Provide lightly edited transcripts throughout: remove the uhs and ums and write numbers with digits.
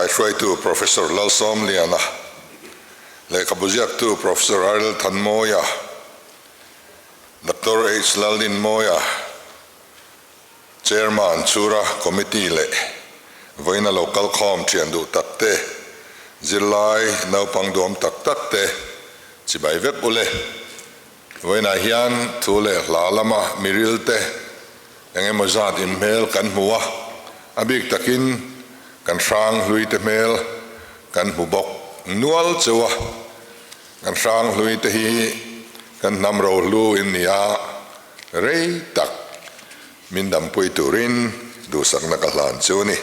Kaihruaitu Professor Lalsawmliana, lehkhabu ziaktu Professor Arel Thanmawia, Doctor H Laldinmawia, Chairman Chhura Committee leh vawiina lo kalkhawm thian duh tak te, zirlai naupang duam tak tak te chibai vek u le. Vawiinah hian thu leh hla lama miril te eng emaw zat inhmel kan hmu a, a bik takin kan hrang hlui te hmel kan hmu bawk nual cheu a. Kan hrang hlui te hi kan hnam rohlu in ni a, rei tak min dampui turin duhsakna ka hlan chu a ni.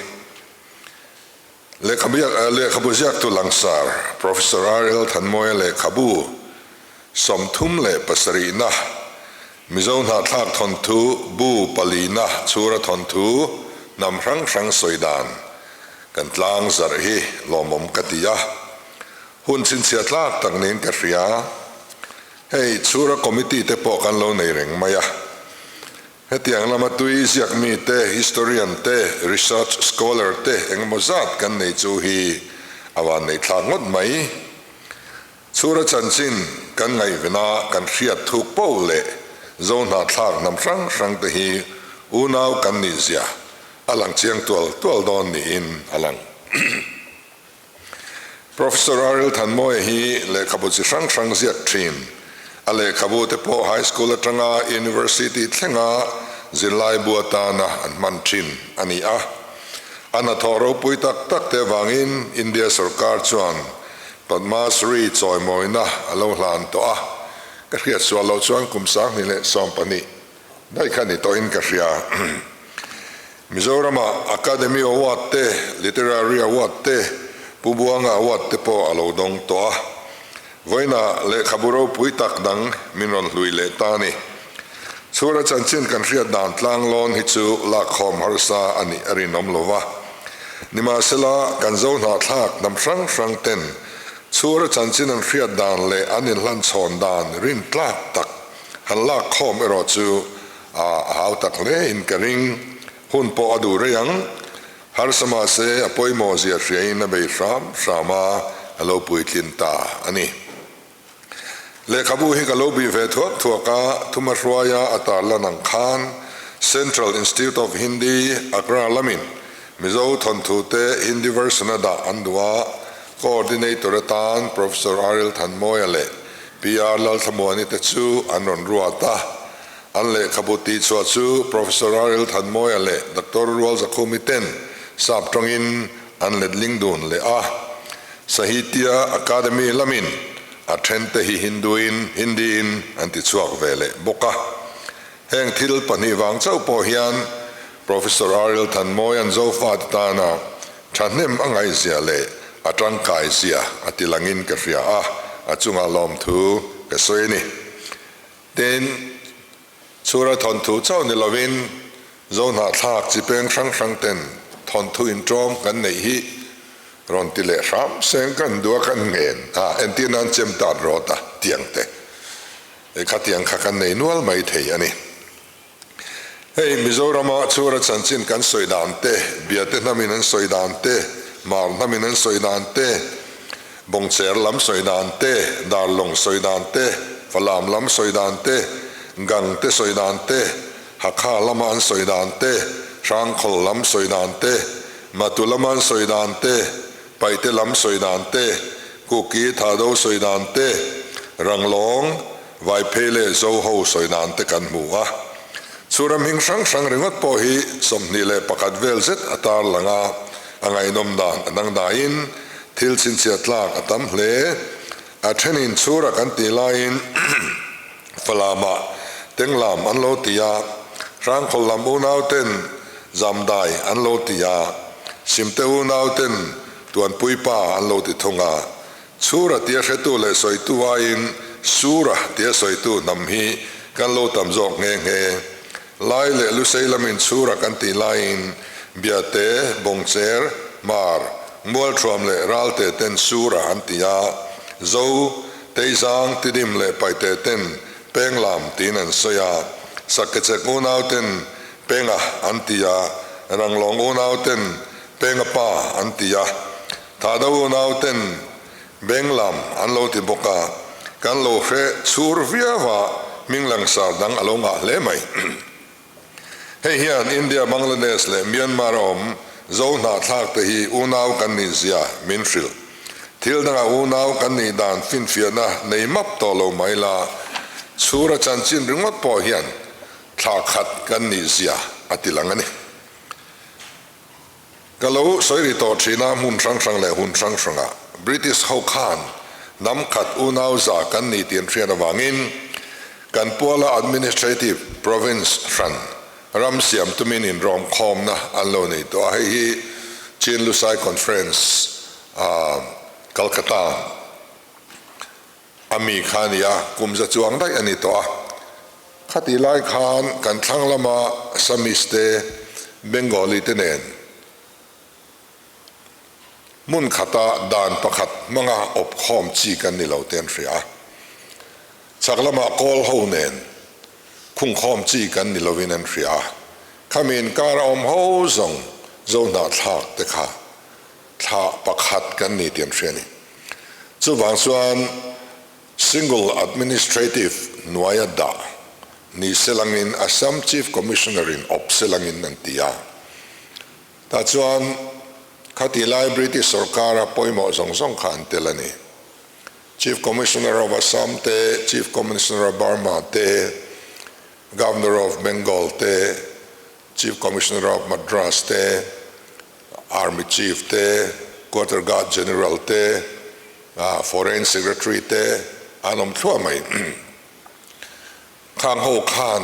Lehkhabu ziaktu langsar Professor RL Thanmawia lehkhabu 37na Mizo hnahthlak thawnthu bu palina chhura thawnthu hnam hrang hrang sawi dan kan tlang zarh hi lawmawm ka ti a, hun chhinchhiah tlak tak niin ka hria. Hei chhura committee te pawh kan lo nei reng mai a. Hetiang lama tui ziak mi te, historian te, research scholar te engemaw zat kan nei chu hi a van nei thlak ngawt mai. Chhura chanchin kan ngaihvena kan hriat thuk poh leh Zo hnahthlak hnam hrang hrang te hi unau kan nih zia a lang chiang tual tual dawn niin a lang. Professor Aril Thanmawia hi lehkhabu chi hrang hrang ziak thin. A lehkhabu te pawh high school atanga university thlenga zirlaibu atana an hman thin a ni a. A hnathawh ropui tak tak te avangin India sorkar chuan Padma Shri chawimawina a lo hlan tawh a. Ka hriat sual loh chuan kum 2012 daih kha ni tawhin ka hria. Mizorama Academy Award te, Literary Award te, Pu Buanga Award te pawh a lo dawng tawh a. Vawiinah lehkhabu ropui tak dang min rawn hlui leh ta a ni. Chhura chanchin kan hriat dan tlanglawn hi chu lakkhawm harsa a nih a rinawm lo va. Nimahsela, kan zo hnahthlak hnam hrang hrang ten chhura chanchin an hriat dan leh an inhlanchhawn dan rintlak tak han lakkhawm erawh chu A hau tak hle in ka ring. Hun pawh a duh rei ang. Harsa mahse a pawimawh zia hriain a bei hram hram a, a lo puitlin ta a ni. Lehkhabu hi ka lo bih ve thuak thuak a, thuma hruaia a tarlan ang khan Central Institute of Hindi, Agra lamin Mizo thawnthu te Hindi version a dah an duh a, Coordinator atan Professor RL Thanmawia leh PR Lalthlamuani te chu an rawn ruat a. An lehkhabu tihchhuah chu Professor RL Thanmawia leh Doctor Rual Zakhumi ten sap tawngin an letling dun leh a. Sahitya Akademi lamin a thente hi Hindu-in, Hindi-in an tichhuak ve leh bawk a. Heng thil pahnih vang chauh pawh hian Professor RL Thanmawia'n Zofate tana thahnem a ngaihzia leh a tangkaizia a tilangin ka hria a, a chungah lawmthu ka sawi a ni. Tin, chhura thawnthu chauh ni lovin Zohnahthlak chi peng hrang hrang ten thawnthu inṭawm kan neih hi rawn ti leh hram seng kan duh a kan ngen a, entir nan chem tat rawt a tiang te khatiang kha kan nei nual mai thei a ni. Hei Mizorama chhura chanchin kan sawi dan te, Biate hnamin an sawi dan te, Mar hnamin an sawi dan te, Bawngcher lam sawi dan te, Darlawng sawi dan te, Falam lam sawi dan te, Gang te sawi dan te, Hakha lama an sawi dan te, Hrangkhawl lam sawi dan te, Matu lama an sawi dan te, Paihte lam sawi dan te, Kuki Thado sawi dan te, Ranglawng, Vaiphei leh Zoho sawi nan te kan hmu a, chhura hming hrang hrang ringawt pawh hi 21 vel zet a tar lang a, a ngaihnawm dan a dangdaiin thil chhinchhiah tlak a tam hle. A thenin chhura kan tih laiin Falamah Tenglam an lo ti a, Hrangkhawl lam unauten Zamdai an lo ti a, Simte unauten Tuanpuipa an lo ti thung a. Chhura tia hretu leh sawitu aiin Sura tia sawitu hnam hi kan lo tam zawk nghe nghe. Lai leh Lusei lamin Chhura kan tih laiin Biate, Bawngcher, Hmar, Mualthuam leh Ralte ten Sura an ti a, Zo, Teizang, Tidim leh Paite ten Penglam tiin an sawi a, Sakechek unau ten Penga an ti a, Ranglawng unau ten Penga pa an ti a. Thahdo unau ten beng lam an lo ti bawk a, kan lo hre chhur viau a, hming langsar dang a lo ngah hle mai. Hei hian India, Bangladesh leh Myanmar a awm Zo hnahthlak te hi unau kan nih zia min hrilh. Thil dangah unau kan nih dan finfiahna nei map tawh lo mai la, chhura chanchin ringawt pawh hian thla khat kan nih zia a ti lang a ni. Ka lo sawi ri tawh thin a, hmun hrang hrang leh hun hrang hrangah British ho khan hnam khat unau za kan ni tih an hriat avangin kan puala administrative province hran ram siam tumin inrawm khawmna an lo nei tawh a, hei hi Chin Lusai Conference Calcutta a mi kha a ni a, kum za chuang daih a ni tawh a. Khatih lai khan kan thlang lama Assamese te, Bengali te nen hmun khata dan pakhat hmanga awp khawm chi kan ni lo te an hria a. Chhak lama Kawl ho nen khung khawm chi kan ni lovin an hria a. Khami inkar a awm ho zawng zo hnahthlak te kha thla pakhat kan ni tih an hria a ni. Chuvang chuan Single Administrative hnuaia dah ni selangin Assam Chief Commissioner in awp selangin an ti a. Tah chuan khati lai British sorkara pawimawh zawng zawng kha an tel a ni. Chief Commissioner of Assam te, Chief Commissioner of Burma te, Governor of Bengal te, Chief Commissioner of Madras te, Army Chief te, Quarter Guard General te, Foreign Secretary te an awm thluah mai. Khang ho khan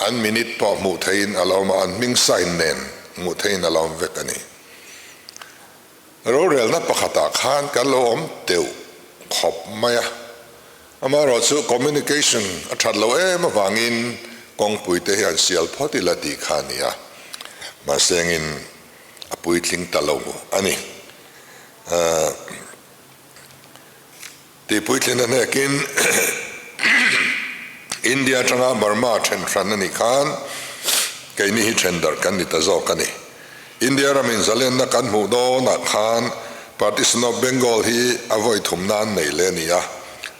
an minute pawh hmuh theihin a lo awm a, an hming sign nen hmuh theihin a lo awm vek a ni. Rorelna pakhatah khan kan lo awm teuh khawp mai a, amaherawhchu communication a that loh em avangin kawngpui te hian sial phawt ila tih kha a ni a, mahsengin a puitling ta lo a ni. Tih puitlin a hnekin India atanga Burma then hran a nih khan keini hi then darh kan ni ta zawk a ni. India ramin zalenna kan hmuh dawnah khan Partition of Bengal hi a vawi thum nan nei leh a ni a,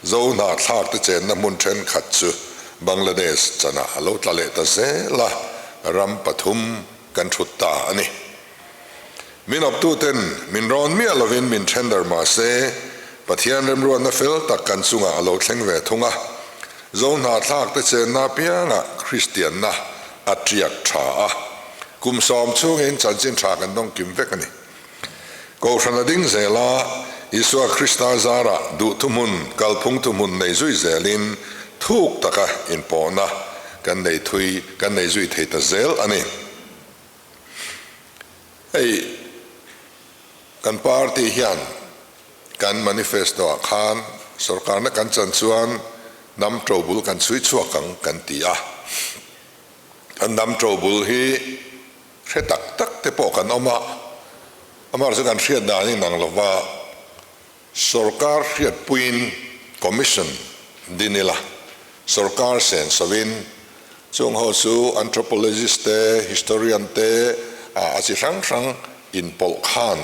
Zo hnahthlak te chenna hmun thenkhat chu Bangladesh chanah a lo tla leh ta zel a, ram pathum kan thut ta a ni. Min awptuten min rawn miah lovin min tender mah se, Pathian remruatna fel tak kan chungah a lo thleng ve thung a. Zo hnahthlak te chenna apiangah Kristianna a tiak tha a, kum sawm chhungin chanchin tha kan dawng kim vek a ni. Kohhran a ding zel a, Isua Krista zarah duh thuhmun, kalphung thuhmun nei zui zelin thuk taka inpawhna kan nei thui, kan nei zui thei ta zel a ni. Hei kan party hian kan manifesto ah khan sorkarna kan chan chuan hnam ṭobul kan chhui chhuak ang kan ti a. Kan hnam ṭobul hi hre tak tak te pawh kan awm a, amaherawhchu chu kan hriat dan inang lova sorkar hriatpuiin commission din ila, sorkar senso-in Chung ho chu anthropologist te, historian te, a chi hrang hrang inpawlh khan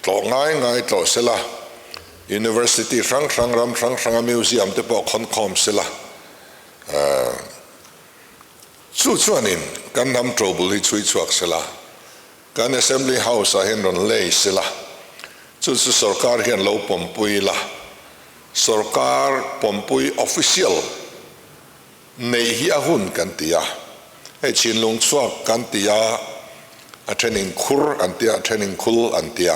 tlawh ngai ngai tlawh sela, university hrang hrang, ram hrang hranga museum te pawh khawn khawm sela, chu chuanin kan hnam ṭobul hi chhui chhuak sela, kan assembly house ah hian rawn lei sela, chu chu sorkar hian lo pawmpui ila. Sorkar pawmpui official neih hi a hun kan ti a, hei chhinlung chhuak kan ti a, a thenin khur an ti a, a thenin khul an ti a,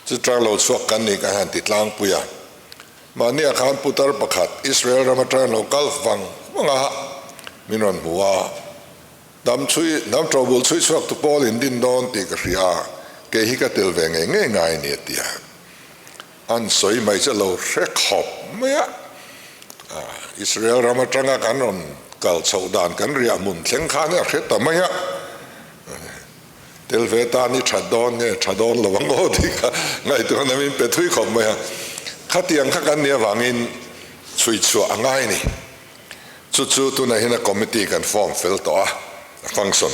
chutang lo chhuak kan nih kan han ti tlangpui a. Mahnia khan putar pakhat Israel ram atang lo kal vang vang a, min rawn hmu a, Hnam chhui, hnam ṭobul chhui chhuak tu pawl in din dawn tih ka hria a, kei hi ka tel ve ngei ngei ngai a ni a ti a. An sawi mai chu a lo hre khawp mai a, Israel ram aṭanga kan rawn kal chhoh dan kan riah hmun thleng khan a hre ta mai a, tel ve tan i ṭhat dawn nge ṭha dawn lo ang aw tih kha ngaihtuahna min pe thui khawp mai a. Khatiang kha kan nih avangin chhui chhuah a ngai a ni. Chu chu tunah hian a committee kan form fel tawh a, a function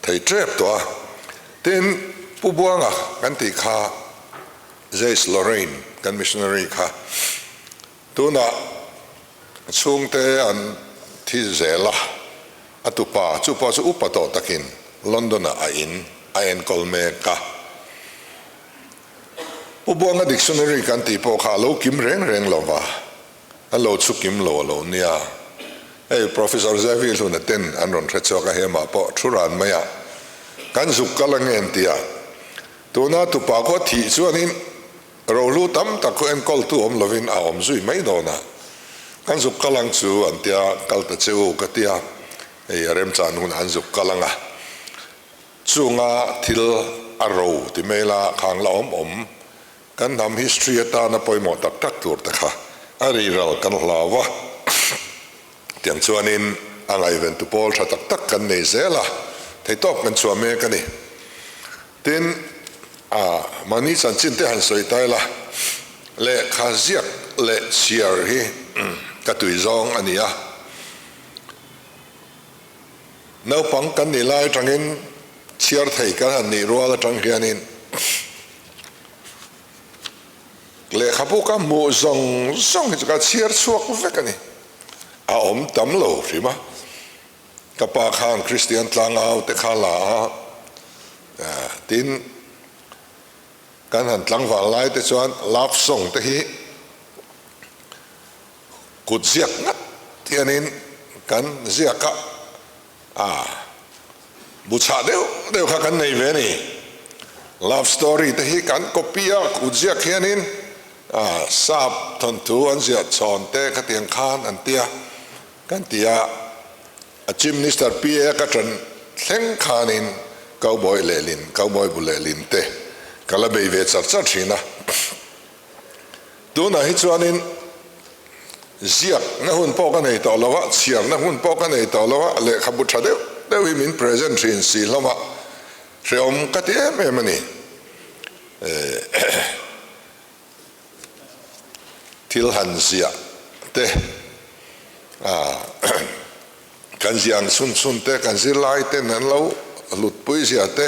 thei tep tawh a. Tin. Pu Buanga kan tih kha Jace Lorraine kan missionary kha tunah chhungte an thi zel a, a tupa chu pawh chu upa tawh takin London ah a in a enkawl mek a. Pu Buanga dictionary kan tih pawh kha a lo kim reng reng lo va, a lo chhu kim lo a lo nia. Hei Professor Xavier Hluna ten an rawn hre chhuak a, hemah pawh thu ran mai a kan zuk kal ange an ti a. Tuna tupa khaw thih chuanin rohlu tam tak khu enkawltu awm lovin a awm zui mai dawn a, kan zuk kal ang chu an tia, kal ta che u ka tia, hei a remchan hun an zuk kal ang a, chunga thil a ro ti mai la khang la awm awm kan hnam history atana pawimawh tak tak tur te kha a riral kan hlau a, tiang chuanin a ngaihventu pawl tha tak tak kan nei zel a, theihtawp kan chhuah mek a ni. Tin, a mahni chanchin te han sawi ta ila, lehkha ziak leh chhiar hi ka tui zawng a ni a. Naupang kan nih lai atangin chhiar thei kan han nih rual atang hianin lehkhabu ka hmuh zawng zawng hi chu ka chhiar chhuak vek a ni. A awm tam lo hrim a. Ka pa khan Kristian tlangau te kha la a, tin kan han tlangval lai te chuan love song te hi kut ziak ngat hianin kan ziak a, a bu chhah deuh deuh kha kan nei ve a ni. Love story te hi kan copy a, kut ziak hianin sap thawnthu an ziah chhawn te khatiang khan an tia. Kan ti a, a Chief Minister PA ka ṭan thleng khanin Cowboy lehlin, Cowboy bu lehlin te ka la bei ve char char ṭhin a. Tunah hi chuanin ziakna hun pawh ka nei tawh lo a, chhiarna hun pawh ka nei tawh lo a, lehkhabu ṭha deuh deuh hi min present ṭhin si hlawm a, hrehawm ka ti em em a ni. Thil han ziah te, kan ziah ang chhun chhun te, kan zirlai ten an lo hlutpui ziah te,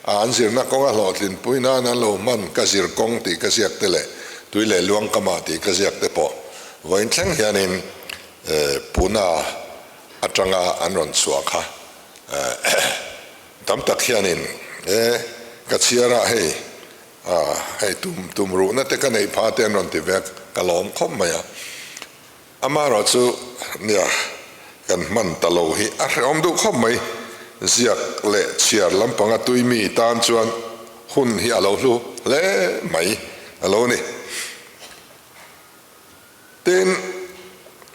an zirna kawnga hlawhtlinpui nan an lo hman ka zir kawng tih ka ziak te leh tui leh luang kamah tih ka ziak te pawh vawiin thleng hianin Pune atanga an rawn chhuah kha tam tak hianin e ka chhiar a hei A, hei tum tum ruhna te ka neih pha te an rawn ti vek, ka lawm khawp mai a. Amaherawh chu nia, kan hman ta lo hi a hrehawm duh khawp mai. Ziak leh chhiar lampanga tui mi tan chuan hun hi a lo hlu hle mai a lo ni. Tin,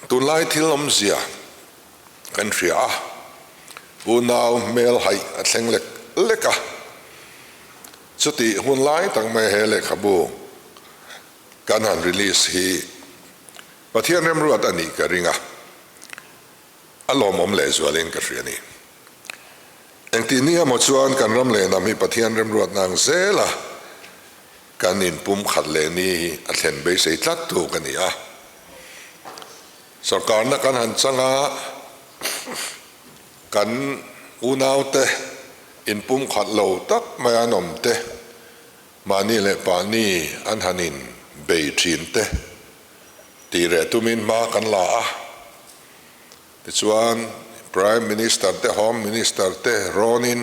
tunlai thil awmzia kan hria a, unau hmel haih a thleng lek lek a. Chutih hun lai tak mai he lehkhabu kan han release hi Pathian remruat a nih ka ring a, a lawmawm lehzualin ka hria a ni. Engtih ni emaw chuan kan ram leh hnam hi Pathian remruatna ang zela kan inpumkhat leh ni hi a thlen beisei tlat tu ka ni a. Sorkarna kan han chang a, Kan unaute inpumkhat lo tak mai an awm te, mahni leh pahni an han in bei thin te tih reh tumin hma kan la a. Tichuan, Prime Minister te, Home Minister te rawnin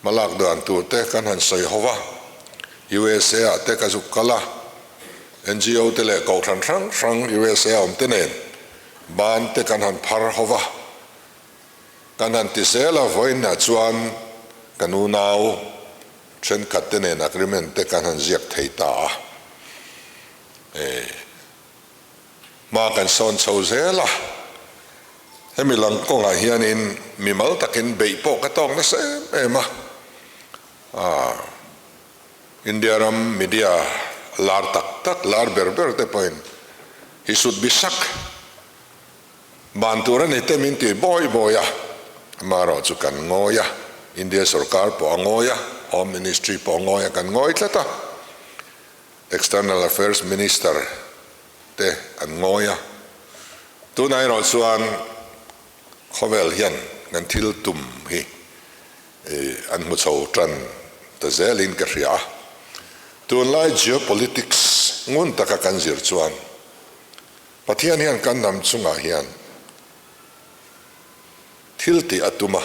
hma lak dan tur te kan han sawi ho va. USA ah te ka zuk kal a, NGO te leh kohhran hrang hrang USA a awm te nen Ban te kan han phar ho va, kan han ti zel a, vawiinah chuan kan unau thenkhat te nen agreement te kan han ziak thei ta a, hma kan sawn chho zel a, hemi lang kawngah hianin mimal takin beih pawh ka tawk nasa em em a, India ram media lar tak tak, lar ber ber te pawhin He should be sacked ban tur a ni te min ti bawi bawi a, amaherawh chu kan ngawi a, India sorkar pawh a ngawi a, Home Ministry pawh a ngawi a, kan ngawi tlat a, External Affairs Minister te an ngawi a, tunah erawh chuan khawvel hian kan thil tum hi an hmu chho tan. ta zelin ka hria a. Tunlai geopolitics ngun taka kan zir chuan Pathian hian kan hnam chungah hian thil tih a tum a.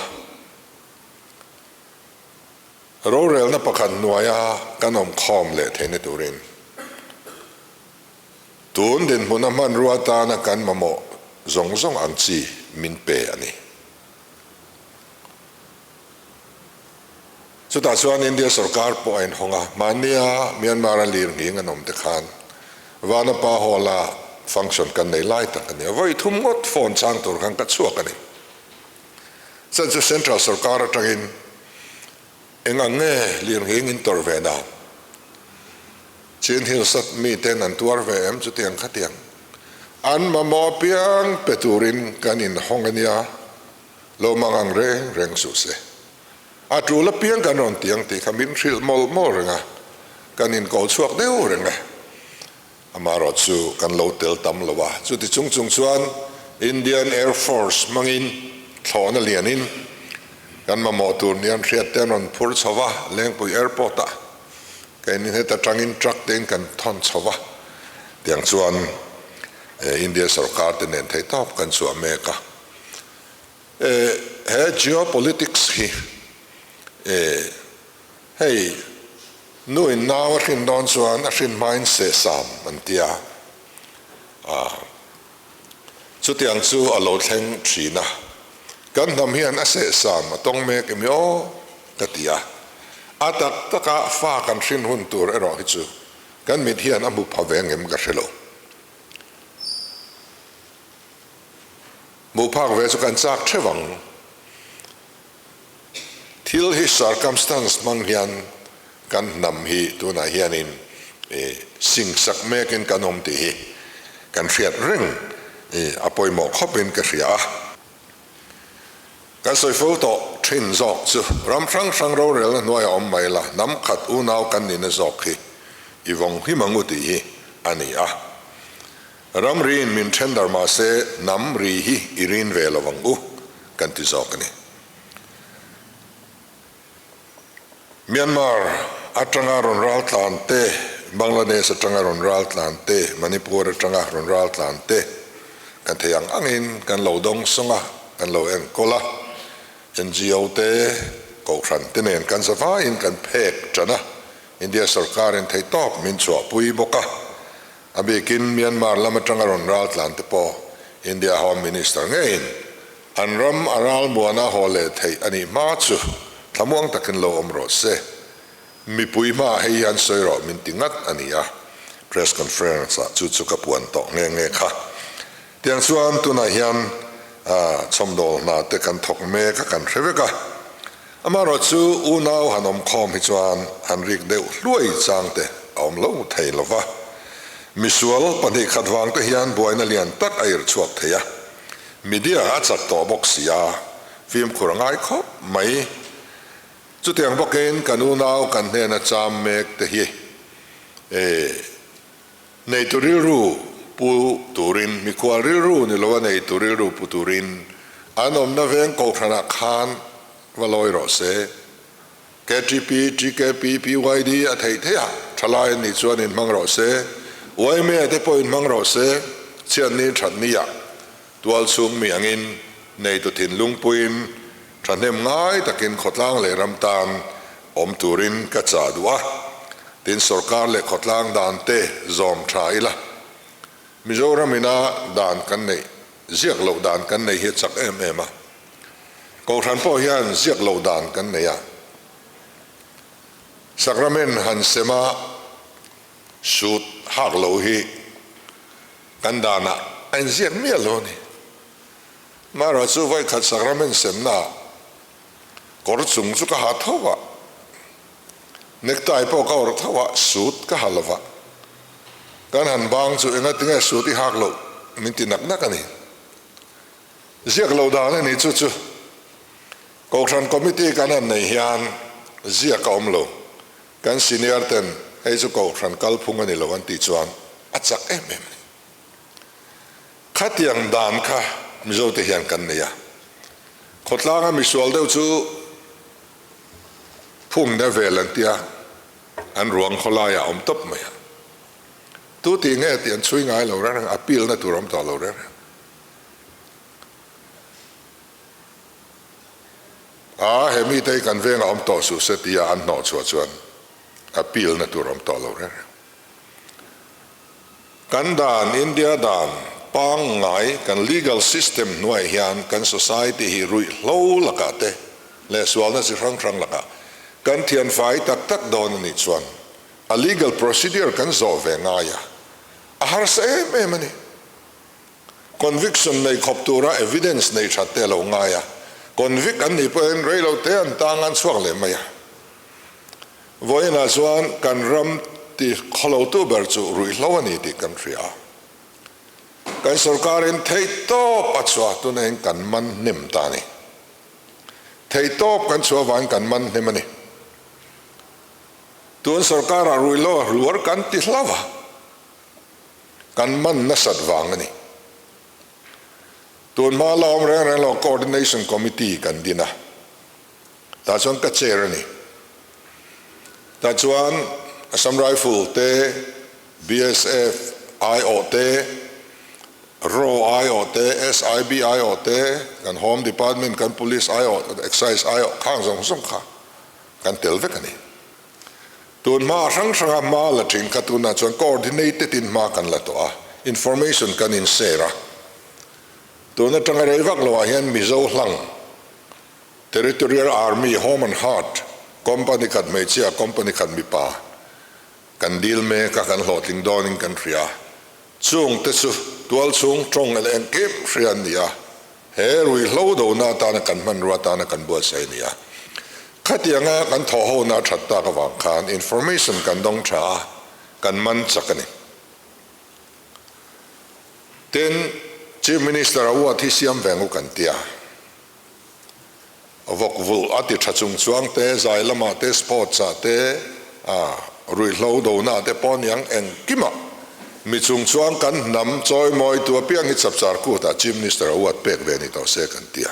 Rorelna pakhat hnuaia kan awm khawm leh theihna turin tun dinhmuna hmanrua atana kan mamawh zawng zawng ang chi min pe a ni. Chutah chuan India sorkar pawh a inhawng a, mahnia Myanmar-a lir nghing an awm te khan Vanapa Hall-a function kan nei lai tak a ni a, vawi thum ngawt phone chang tur khan ka chhuak a ni. Chan chu Central sorkar atangin eng ang nge lir nghing in tawrh ve dan? Chin Hills a miten an tuar ve em chutiang khatiang an mamawh apiang pe turin kan inhawng a nia, lo mang ang reng reng suh se. A tul apiang kan rawn ti ang tih kha min hrilh mawlh mawlh reng a, kan inkawl chhuak deuh reng e. Amaherawh chu kan lo tel tam lo a, chuti chung chung chuan Indian Air Force hmangin thlawhna lianin kan mamawh tur nian hriat te an rawn phur chho va, Lengpui Airport ah keini heta tangin truck tein kan thawn chho va, tiang chuan India sorkar te nen theihtawp kan chhuah mek a. He geopolitics hi hei nu in nau a hrin dawn chuan a hrin hmain sehsam an ti a, chutiang chu a lo thleng thin a, kan hnam hian a sehsam a tawng mek emi aw ka ti a, a tak taka fa kan hrin hun tur erawh hi chu kan mit hian a hmu pha ve ngem ka hre lo. Hmuh phak ve chu kan chak theuh ang. Thil hi circumstance hmang hian kan hnam hi tunah hianin singsak mekin kan awm tih hi kan hriat reng a pawimawh khawpin ka hria a. Kan sawi fo tawh thin zawk chu ram hrang hrang rorelna hnuaiah awm mai la, hnam khat unau kan nihna zawk hi i vawng him ang u tih hi a ni a. Ramri in min then dar mah se hnam ri hi i rin ve lo ang u kan ti zawk a ni. Myanmar atanga rawn ral tlan te, Bangladesh atanga rawn ral tlan te, Manipur atanga rawn ral tlan te kan thei ang angin kan lo dawng sawng a, kan lo enkawl a. NGO te, Kohhran te nen kan zavaiin kan phek tan a, India sorkarin theihtawp min chhuahpui bawk a. A bikin Myanmar lam atanga rawn ral tlan te pawh India Home Minister ngeiin an ram a ral muana haw leh theih a nih hma chu thlamuang takin lo awm rawh se. Mipui hmaah hei hian sawi rawh min ti ngat a ni a, press conference ah chu chu ka puan tawh nghe nghe kha. Tiang chuan tunah hian chhawmdawl hna te kan thawk mek a kan hre vek a, amaherawh chu unau han awm khawm hi chuan han rik deuh hluai chang te a awm lo thei lo va, misual 2 khat vang te hian buaina lian tak a irh chhuak thei a, media a chak tawh bawk si a, fimkhur a ngai khawp mai. Chutiang bawkin kan unau kan hnena cham mek te hi Neitu rilru pu turin, mikhual rilru ni loa neitu rilru pu turin an awmna veng kohhranah khan va lawi rawh se. KTP, TKP, PYD a theih theih a, thalai an nih chuan inhmang rawh se. Yma te pawh inhmang rawh se. Chhiatni thatni-ah tual chhung mi angin neitu thinlung puiin thahnem ngai takin khawtlang leh ram tan awm turin ka chah duh a, tin sorkar leh khawtlang dan te zawm tha ila. Mizoram ina dan kan neih, ziak loh dan kan nei hi a chak em em a. Kohhran pawh hian ziak loh dan kan nei a. Sacrament han sema sut hak lo hi kan danah a inziak miah lo a ni. Marawh chu vawikhat sacrament semnaah Kawr chung chu ka ha tho a, necktie pawh ka awrh tho a, suit ka ha lo va. Kan han bang chu enga tinge suit i hak loh min ti nak nak a ni. Ziak lo dan a ni chu chu. Kohhran committee kan han nei hian ziak a awm lo. Kan senior ten hei chu kohhran kalphung a ni lo an tih chuan a chak em em a ni. Khatiang dan kha Mizote hian kan nei a, khawtlanga misual deuh chu Phung na vel an tia, an ruang khawlaiah a awm tawp mai a. Tu tih nge tih an chhui ngai lo reng reng, appeal na tur a awm tawh lo reng reng. A, he mite hi kan vengah awm tawh suh se tia an hnawh chhuah chuan appeal na tur a awm tawh lo reng reng. Kan dan, India dan pangngai, kan legal system hnuaiah hian kan society hi ruihhlo lakah te leh sualna chi hrang hrang lakah kan thianfai tak tak dawn a nih chuan a legal procedure kan zawh ve ngai a, a harsa em em a ni. Conviction nei khawp tura evidence nei that te a lo ngai a, convict an nih pawhin reilo te an tang an chhuak leh mai a. Vawiinah chuan kan ram ti khawlotu ber chu ruihhlo a ni tih kan hria a. Kan sorkarin theihtawp a chhuah tunain kan man hnem ta a ni. Theihtawp kan chhuah avangin kan man hnem a ni. Tun sorkarah ruihhlo a hluar kan ti hlau a, kan man nasat vang a ni. Tun hma la awm reng reng lo Coordination Committee kan din a. Tah chuan ka chair a ni. Tah chuan Assam Rifle te, BSF aiawh te, raw aiawh te, SIB aiawh te, kan Home Department, kan Police aiawh, Excise aiawh khang zawng zawng kha kan tel vek a ni. Tun hma hrang hranga hma la thin kha tunah chuan coordinated in hma kan la tawh a, information kan in share a. Tun atanga rei vak loah hian Mizo hlang Territorial Army Home and Heart Company khat hmeichhia, Company khat mipa kan dil mek a, kan hlawhtling dawnin kan hria. Chung te chu tualchhung tawng leh engkim hria an ni a, he ruihhlo dona atana kan hmanrua atana kan buatsaih a ni a. Khatianga kan thawhhona a that tak avang khan information kan dawng tha a, kan man chak a ni. Tin, Chief Minister a uat hi siam ve ngu kan tia. Vawk vulh a ti tha chung chuang te, zai lamah te, sports ah te, ruihhlo dona ah te pawh aniang engkimah mi chung chuang kan hnam chawimawi tu apiang hi chapchar kutah Chief Minister a uat pek ve ni tawh se kan ti a.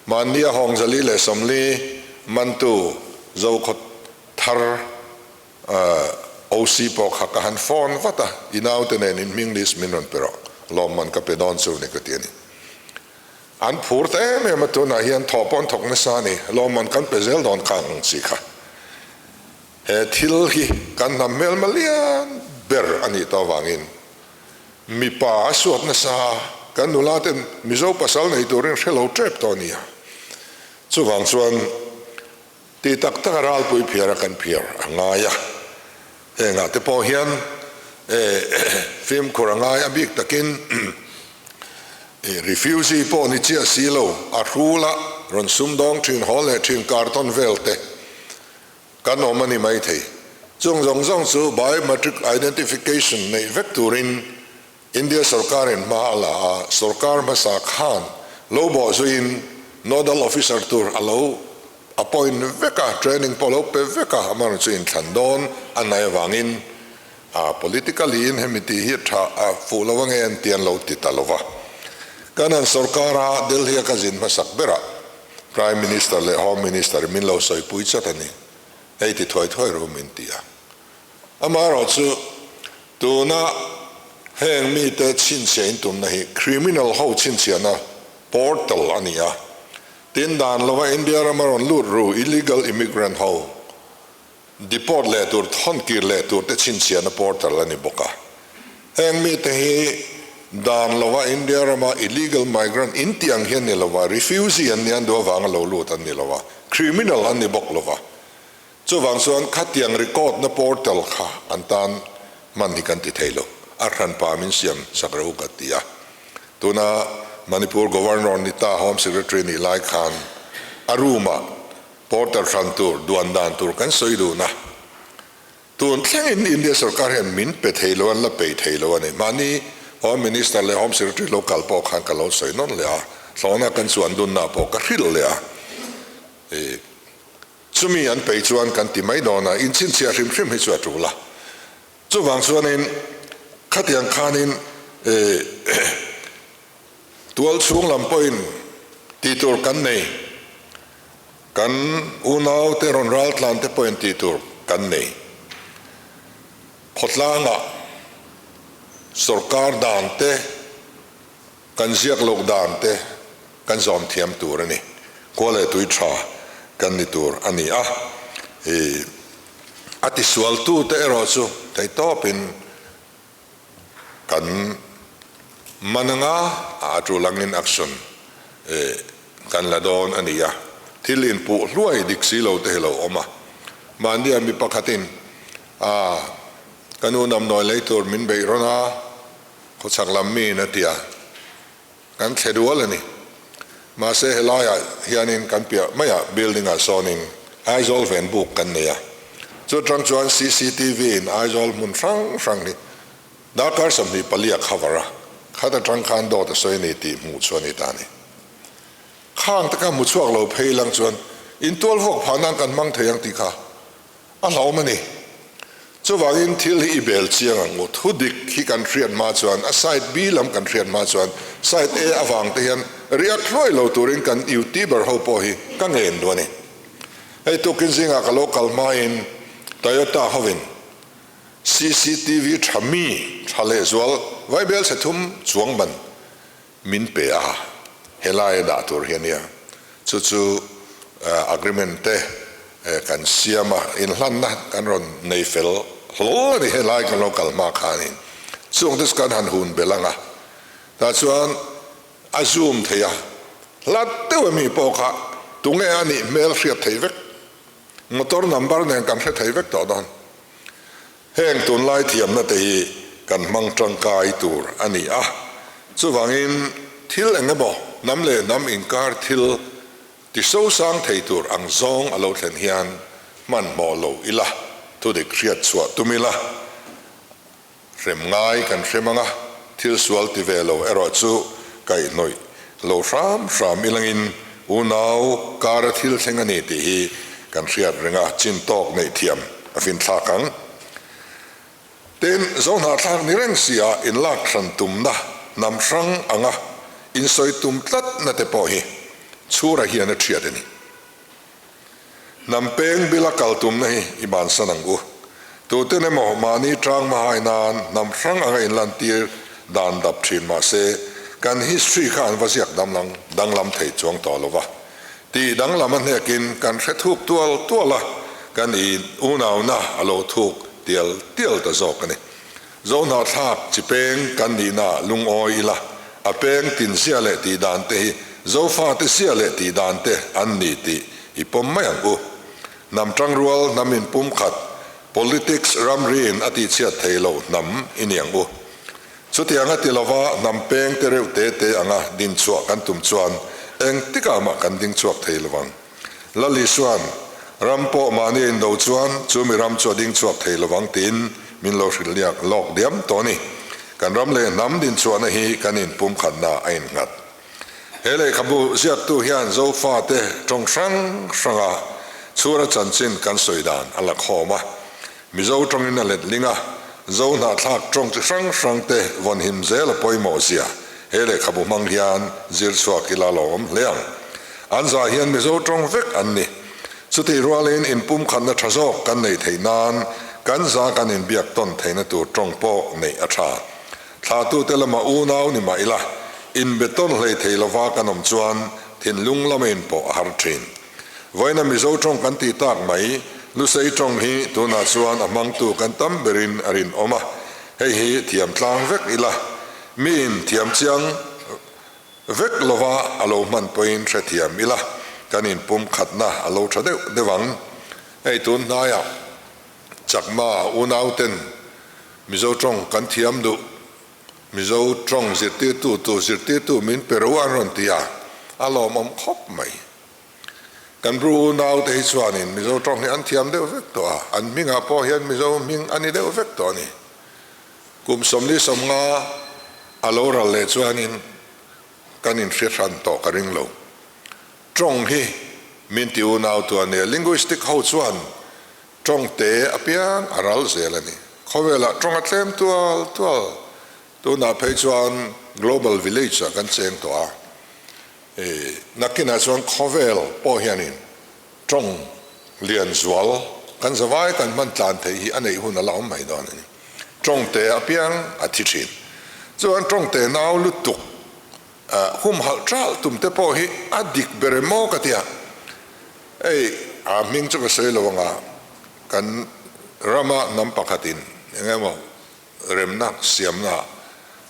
Mahnia Hawngzali leh Sawmli mantu Zokhawt thar OC pawh kha ka han phone vat a, i naute nen in hming list min rawn pe rawh, lawmman ka pe dawn chu ni ka ti a ni. An phur ta em em a, tunah hian thawh pawh an thawk nasa a ni, lawmman kan pe zel dawn kha ang chi kha. He thil hi kan hnam hmelma lian ber a nih tawh avangin mipa a suat nasa a, kan nula ten Mizo pasal nei turin hre lo tep tawh a nia. Chuvang chuan Ti tak taka ralpui phiar a kan phiar a ngai a, hengah te pawh hian fimkhur a ngai a bik takin refugee pawh ni chiah si lo a hrula rawn sumdawng thin haw leh thin kartawn vel te kan awm a ni maithei. Chung zawng zawng chu biometric identification neih vek turin India sorkarin hma a la a, sorkar hmasa khan lo bawh zuiin nodal officer tur a lo appoint vek a, training pawh a lo pe vek a, amaherawhchu chu inthlan dawn a nai avangin a politically in hemi tih hi tha a fuh lo ange an ti an lo ti ta lo va. Kan han sorkar a, Delhi a ka zin hmasak berah Prime Minister leh Home Minister in min lo sawipui chat a ni, hei ti thuai thuai ru min ti a. Amaherawhchu tuna heng mite chhinchhiah in tumna hi criminal ho chhinchhiahna portal a ni a, tin dan lova India rama rawn lut ru illegal immigrant ho deport leh tur thawn kir leh tur te chhinchhiahna portal a ni bawk a. Heng mite hi dan lova India rama illegal migrant in tih ang hian ni lova refugee an nih an duh avanga lo lut an ni lova, criminal an ni bawk lova. Chuvang chuan khatiang record na portal kha an tan hman hi kan ti thei lo, a hranpa min siam sak reuh ka ti a. Tuna Manipur Governor ni ta Home Secretary nih lai khan a room ah portal hran tur, duan dan tur kan sawi dun a. Tun thlengin India sorkar hian min pe thei lo, an la pei thei lo a ni. Mahni Home Minister leh Home Secretary lo kal pawh khan ka lo sawi nawn leh a, thlawhna kan chuan dunna pawh ka hrilh leh a. Chumi an peih chuan kan ti mai dawn a, inchhinchhiah hrim hrim hi chu a tul a. Chuvang chuanin khatiang khanin tual chhung lam pawhin tih tur kan nei. Kan unaute rawn raltlan te pawhin tih tur kan nei. Khawtlangah sorkar dan te, kan ziak loh dan te kan zawm thiam tur a ni. Khua leh tui tha kan ni tur a ni a. I a tisualtute erawh chu theihtawpin Kan man anga a tul angin action kan la dawn a ni a, thil inpuh hluai dik si lo te hi lo awm a. Mahnia mi pakhatin a ka nu namnawi lei tur min beih rawn a, khawchhak lam miin a ti a, kan thle dual a ni. Mahse helaiah hianin kan piah maiah building ah sawnin Aizawl ven buk kan nei a, chu atang chuan cctv in Aizawl hmun hrang hrang hi darkar 24 a cover a, khat atang khan dawt a sawi a ni tih hmuh chu a ni ta a ni. Khang te kha hmu chhuak lo phei lang chuan intual vuak phah nan kan hmang thei ang tih kha A hlauhawm a ni. Chuvangin thil hi i bel chiang ang u. Thu dik hi kan hriat hma chuan, a side B lam kan hriat hma chuan, side A avang te hian riak hluai lo turin kan youtuber ho pawh hi ka ngen duh a ni. Hei tukin zingah ka lo kal hmain Toyota hovin cctv tha mi tha lehzual vaibel chhe thum chuang ban min pe a, helai a dah tur hi a nia. Chu chu agreement te kan siam a, inhlanna kan rawn nei fel hlawl a ni helai kan lo kal hma khanin. Chung te chu kan han hun belh ang a, tah chuan a zoom thei a, hlat deuh ami pawh kha tunge a nih hmel hriat thei vek, motor number nen kan hre thei vek tawh dawn. Heng tunlai thiamna te hi kan hmang tangkai tur a ni a, chuvangin thil eng emaw hnam leh hnam inkar thil ti sosang thei tur ang zawng a lo thlen hian hmanhmawh lo ila, thudik hriat chhuah tum ila, hrem ngai kan hrem anga thil sual ti ve lo erawh chu kaihhnawih lo hram hram ilangin unau kara thil thleng a ni tih hi kan hriat reng a, chin tawk neih thiam a finthlak ang. Tin, Zohnahthlak ni reng sia inlak hran tumna hnam hrang anga insawi tum tlatna te pawh hi chhura hian a thiat a ni. Hnam peng bila kal tumna hi i bansan ang u. Tuten emaw mahni tang hmahai nan hnam hrang anga inlantir dan dap thin mah se, kan history kha an va ziak damlang danglam thei chuang tawh lo va. Tih danglam a hnekin kan hre thuk tual tual a, kan in unauna a lo thuk tial tial ta zawk a ni. Zohnahthlak chi peng kan nihna lungawi ila, a peng tin zia leh tih dan te hi Zofate zia leh tih dan te an ni tih i pawm mai ang u. Hnam tangrual hnam in pumkhat, politics ramri in a tihchhiat thei lo hnam i ni ang u. Chutiang a ti lova hnam peng te reuh te te anga dinchhuah kan tum chuan engtikah mah kan dingchhuak thei lovang. Lal Isua'n, Ram pawh mahni a indo chuan chu mi ram chu a ding chhuak thei lovang tiin min lo hrilh liak lawk diam tawh a ni. Kan ram leh hnam dinchhuahna hi kan inpumkhatna a innghat. He lehkhabu ziaktu hian Zofate tawng hrang hranga chhura chanchin kan sawi dan a la khawm a. Mizo tawngin a letling a, Zo hnahthlak tawng chi hrang hrangte vawnhim zel a pawimawh zia he lehkhabu hmang hian zir chhuak ila lo awm hle ang. An zah hian Mizo tawng vek an ni. Chutih rualin inpumkhatna tha zawk kan neih theih nan kan za kan inbiak tawn theihna tur tawng pawh neih a tha. Thlahtute lama unau ni mah ila, inbe tawn hlei thei lova kan awm chuan thinlung lama inpawh a har thin. Vawiina Mizo tawng kan tih tak mai, Lusei tawng hi tunah chuan a hmangtu kan tam berin a rinawm a, hei hi thiam tlang vek ila, miin thiam chiang vek lova a lo hman pawhin hrethiam ila, kan inpum khatna a lo tha deuh deuh ang. Hei tun hnaiah Chakma unauten Mizo tawng kan thiam duh. Mizo tawng zirtirtu tu zirtirtu min pe ro an rawn ti a, a lawmawm khawp mai. Kan Bru unau te hi chuanin Mizo tawng hi an thiam deuh vek tawh a, an hmingah pawh hian Mizo hming a ni deuh vek tawh a ni. Kum 45 a lo ral leh chuanin kan inhria hran tawh ka ring lo. Tawng hi min ti unau tu a nia, linguistic ho chuan Tawng te apiang a ral zel a ni. Khawvelah tawng a tlem tual tual. Tunah phei chuan Global Village ah kan cheng tawh a. Nakinah chuan khawvel pawh hianin Tawng lian zual kan zavai kan hman tlan theih hi a neih hun a la awm mai dawn a ni. Tawng te apiang a thi thin. Chuan tawng te nau lutuk humhalh ṭalh tum te pawh hi a dik ber em maw ka ti a. Hei a hming chu ka sawi lo anga kan rama hnam pakhatin eng emaw Remna siamna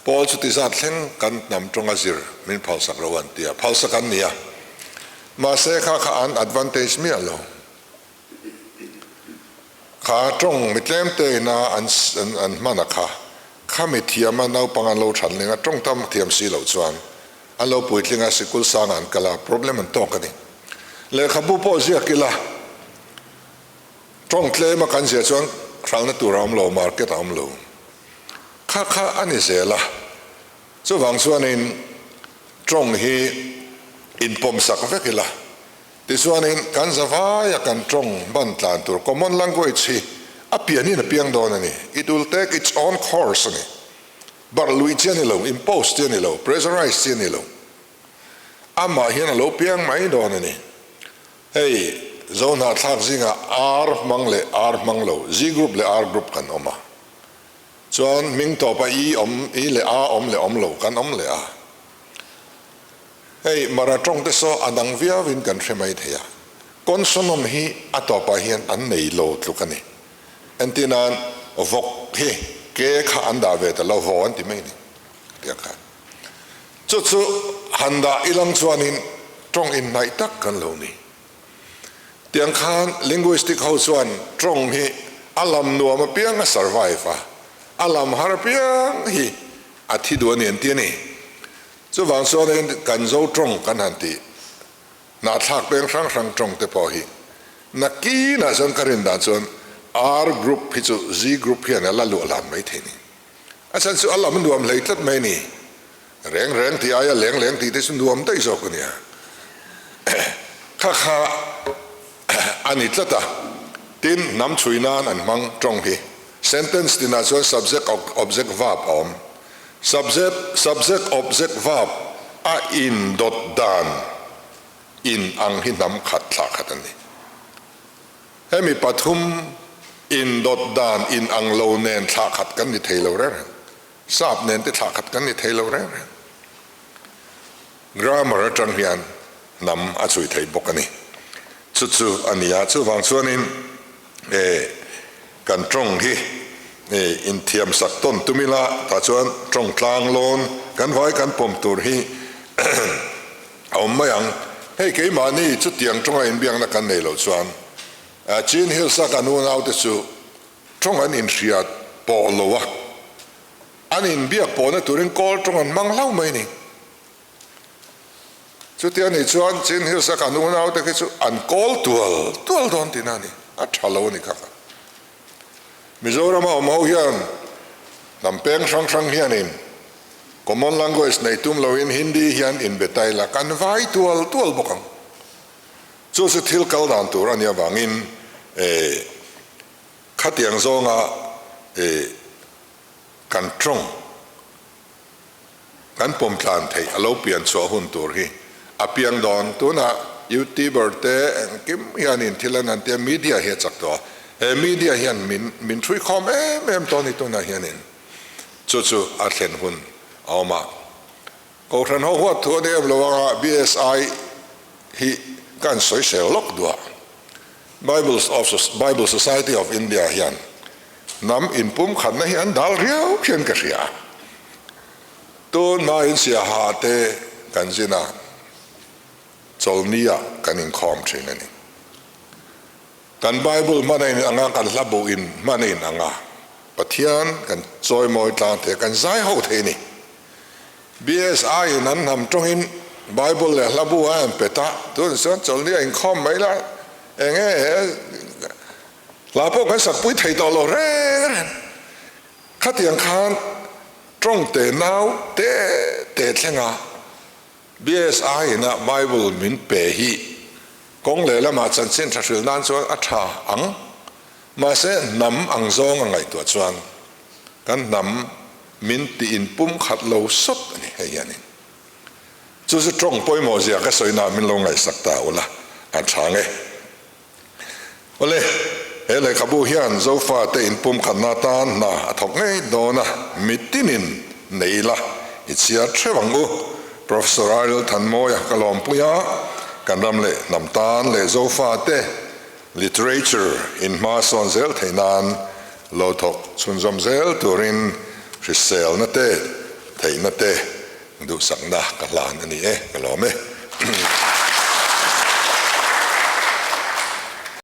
pawl chuti zat thleng kan hnam tawnga zir min phalsak lo an ti a, phalsak an ni a, mahse kha kha an advantage miah lo. Kha tawng mi tlemte ina an an hman a kha, kha mi thiama naupang an lo than ling a, tawng tam thiam si loh chuan an lo puitling a, sikul sangah an kal a, problem an tawk a ni. Lehkhabu pawh ziak ila. Tawng tlem a kan zia chuan hralhna tur a awm lo, market a awm lo. Kha kha a ni zel a, chuvang chuanin tawng hi inpawmsak vek ila, tichuanin kan zavaia kan tawng ban tlan tur common language hi a pianin a piang dawn a ni, it will take its own course a ni. Barh luih chi a ni lo, impose chi a ni lo, pressurize chi a ni lo. Amah hian a lo piang mai dawn a ni. Hei, Zohnahthlak zingah R hmang leh R hmang lo, Z group leh R group kan awm a. Chuan hming tawpa I awm, I leh A awm leh awm lo kan awm leh a. Hei, Mara tawng te saw a dang viauin kan hre mai thei a. Consonant hi a tawpah hian an nei lo tluk a ni. Entirnan, vawk hi ke kha an dah ve ta lo, vaw an ti mai a ni. Tiang khan. Chu chu han dah ilang chuanin tawng inhnaih tak kan lo ni. Tiang khan linguistic ho chuan tawng hi a lam nuam apiang a survive a, a lam har apiang hi a thi duh a ni an ti a ni. Chuvang chuanin kan zo tawng kan han tih Hnahthlak peng hrang hrang tawng te pawh hi nakinah chuan ka rin dan chuan R group hi chu Z group hian a la luah hlan mai thei ni. A chhan chu a lam nuam hlei tlat mai ni. Reng reng tih aia leng leng tih te chu nuam daih zawk a nia. Kha kha a ni tlat a. Tin, hnam chhui nan an hmang tawng hi. Sentence tinah chuan subject, object, verb a awm. Subject, subject, object, verb a indawt dan in ang hi hnam khat thlah khat a ni. Hemi pathum indawt dan in ang lo nen thlah khat kan ni thei lo reng reng. Sap nen te thlah khat kan ni thei lo reng reng. Grammar atang hian hnam a chhui thei bawk a ni. Chu chu a ni a, chuvang chuanin e kan tawng hi e inthiam sak tawn tum ila tah chuan tawng tlang lawn kan vai kan pawm tur hi a awm mai ang. Hei keimahni chutiang tawnga inbiakna kan nei loh chuan Chin Hills a kan unaute chu tawng an inhriat pawh lo a, an inbiak pawhna turin kawl tawng an hmang hlauh mai a ni. Chutia nih chuan Chin Hills a kan unaute khi chu an kawl tual tual dawn tihna a ni. A tha lo a ni kha kha. Mizorama awm ho hian hnam peng hrang hrang hianin common language nei tum loin Hindi hian inbe ta ila kan vai tual tual bawk ang. Chu chu thil kal dan tur a nih avangin khatiang zawnga kan tawng Kan pawm tlan theih a lo pian chhuah hun tur hi a piang dawn. Tunah youtuber te engkim hianin thil an han tia media hi a chak tawh a, he media hian min min hrui khawm em em tawh a ni tunah hianin chu chu a thlen hun a awm a. Kohhran ho huat thu a ni em lo anga BSI hi ka han sawisel lawk duh a, Bible of Bible Society of India hian Hnam inpumkhatna hi an dal riau hian ka hria. Tun hmain Siaha te kan zin a, Chawlhnia kan inkhawm thin a ni. Kan Bible hman a in ang a, kan hla bu in hman a in ang a, Pathian kan chawimawi tlang thei a, kan zai ho thei a ni. BSI in an hnam tawngin Bible leh hla bu a en pet a, tunah chuan Chawlhnia inkhawm mai la, enge he Hla pawh kan sakpui thei tawh lo reng reng. Khatiang khan tawng te nau te te thlenga BSI ina Bible min pe hi kawng leh lamah chanchin tha hrilh nan chuan a tha ang. Mahse hnam ang zawng a ngaihtuah chuan kan hnam min tih inpum khat lo sawt a ni hei hianin. Chu chu tawng pawimawh zia ka sawi na min lo ngaihsak ta ula a tha nge. Awle, he lehkhabu hian Zofate inpumkhatna atan hna a thawk ngei dawn a, mitinin nei ila i chhiar theuh ang u. Professor Ariel Thanmawia ka lawmpui a, kan ram leh hnam tan leh Zofate literature in hma sawn zel theih nan lo thawk chhunzawm zel turin hriselna te, theihna te duhsakna ka hlan a ni e, ka lawm e.